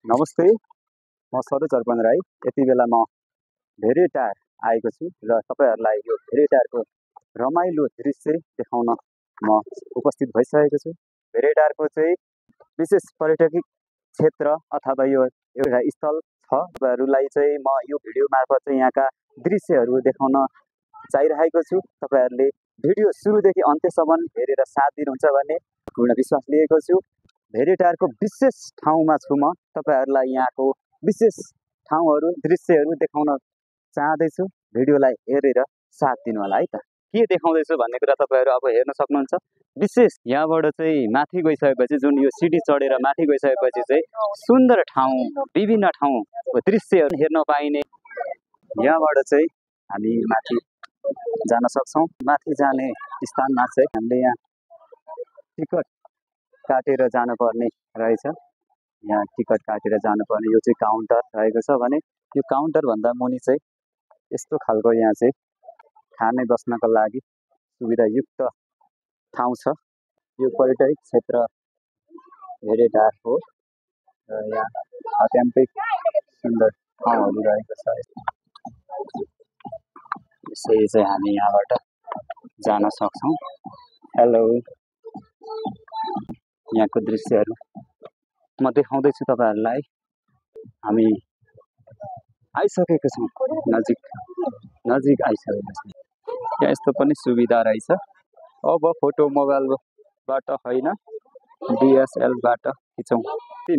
नमस्ते, म सरोज अर्पण राई। यति बेला म भेरेटार आएको छु र तपाईहरुलाई यो भेरेटारको रमाइलो दृश्य देखाउन म उपस्थित भइसकेको छु। भेरेटारको चाहिँ विशेष पर्यटकीय क्षेत्र अथवा यो एउटा स्थल छ। तपाईहरुलाई चाहिँ म यो भिडियो मार्फत चाहिँ यहाँका दृश्यहरू देखाउन चाहिरहेको छु। तपाईहरुले भिडियो सुरुदेखि अन्त्यसम्म हेरेर साथ दिनुहुन्छ भन्ने पूर्ण विश्वास लिएको छु। भेरेटारको विशेष ठाउँमा छु म। तपाईहरुलाई यहाँको विशेष ठाउँहरू दृश्यहरू देखाउन चाहदैछु। भिडियोलाई हेरेर साथ दिनु होला है त। के देखाउँदैछु भन्ने कुरा तपाईहरु अब हेर्न सक्नुहुन्छ। विशेष यहाँबाट चाहिँ माथि गइसकेपछि जुन यो सिडी चढेर माथि गइसकेपछि चाहिँ सुन्दर ठाउँ विभिन्न ठाउँको दृश्यहरू हेर्न पाइने। यहाँबाट चाहिँ हामी माथि जान सक्छौं। माथि जाने स्थानमा चाहिँ हामीले यहाँ टिकट काटेर जानुपर्ने रहेछ। यहाँ टिकट काटेर जानुपर्ने यो चाहिँ काउन्टर रहेको छ भने यो काउन्टर भन्दा मुनि चाहिँ यस्तो खालको यहाँ चाहिँ खाने बस्नको लागि सुविधायुक्त ठाउँ छ। यो पर्यटकीय क्षेत्र भेरेटार हो र यहाँ अत्यन्तै सुन्दर ठाउँहरू रहेको छ। यसै चाहिँ हामी यहाँबाट जान सक्छौं। हेलो, यहाँको दृश्यहरू म देखाउँदैछु तपाईहरुलाई। हामी आइसकेको छौं, नजिक आइसकेको छौं। यहाँ यस्तो पनि सुविधा रहेछ। अब फोटो मोबाइलबाट होइन DSLR बाट खिचौं।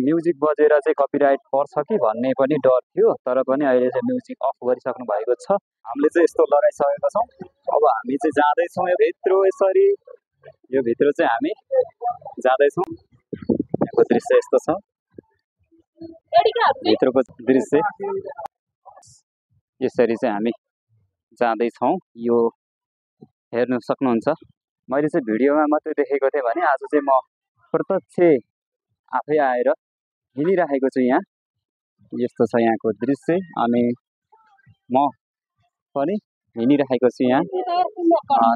म्युजिक बजेर चाहिँ कपिराइट पर्छ कि भन्ने पनि डर थियो, तर पनि अहिले चाहिँ म्युजिक अफ गरिसक्नु भएको छ। हामीले चाहिँ यस्तो लगाइसकेका छौं। अब हामी चाहिँ जाँदै छौं यो भित्र। यसरी यो भित्र चाहिँ हामी जाँदै छौं। यहाँको दृश्य यस्तो छ। भित्रको दृश्य यसरी चाहिँ हामी जाँदै छौं। यो हेर्न सक्नुहुन्छ। मैले चाहिँ भिडियोमा मात्रै देखेको थिएँ भने आज चाहिँ म प्रत्यक्ष आफै आएर हिँडिरहेको छु। यहाँ यस्तो छ यहाँको दृश्य अनि म पनि हिँडिरहेको छु। यहाँ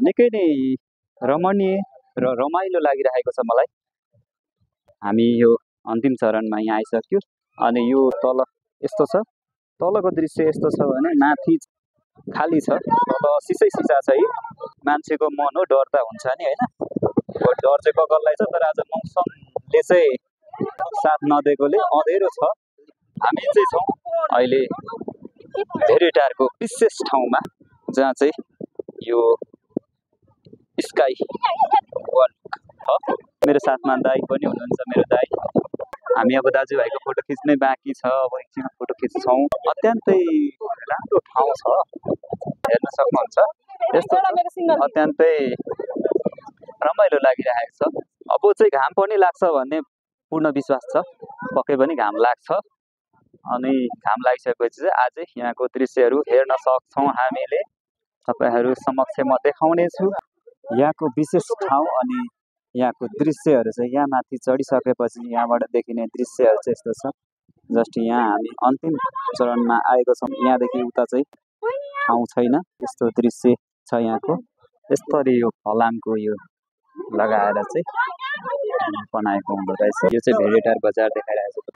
निकै नै रमणीय र रमाइलो लागिरहेको छ मलाई। हामी यो अन्तिम चरणमा यहाँ आइसक्यो अनि यो तल यस्तो छ। तलको दृश्य यस्तो छ भने माथि खाली छ, तल सिसै सिसा छ। मान्छेको मन हो, डर त हुन्छ नि हैन। डर चाहिँ ककललाई छ, तर आज मौसमले चाहिँ साथ नदिएकोले अँधेरो छ। हामी चाहिँ छौं अहिले भेरेटारको विशेष ठाउँमा, जहाँ चाहिँ यो स्काई वक छ। मेरो साथमा दाइ पनि हुनुहुन्छ, मेरो दाइ। हामी अब दाजुभाइको फोटो खिच्नै बाँकी छ। अब एकछिन फोटो खिच्छौं। अत्यन्तै राम्रो ठाउँ छ, हेर्न सक्नुहुन्छ। यस्तो अत्यन्तै रमाइलो लागिरहेको छ। अब चाहिँ घाम पनि लाग्छ भन्ने पूर्ण विश्वास छ। पक्कै पनि घाम लाग्छ अनि घाम लागिसकेपछि चाहिँ आज यहाँको दृश्यहरू हेर्न सक्छौं हामीले। तपाईहरु समक्ष म देखाउने छु यहाँको विशेष ठाउँ अनि यहाँको दृश्यहरू चाहिँ। यहाँ माथि चढिसकेपछि यहाँबाट देखिने दृश्यहरू चाहिँ यस्तो छ। जस्ट यहाँ हामी अन्तिम चरणमा आएको छौं। यहाँदेखि उता चाहिँ ठाउँ छैन। यस्तो दृश्य छ यहाँको। यसरी यो फलामको यो लगाएर चाहिँ बनाएको हुँदो रहेछ। यो चाहिँ भेरेटार बजार देखाइरहेको छ।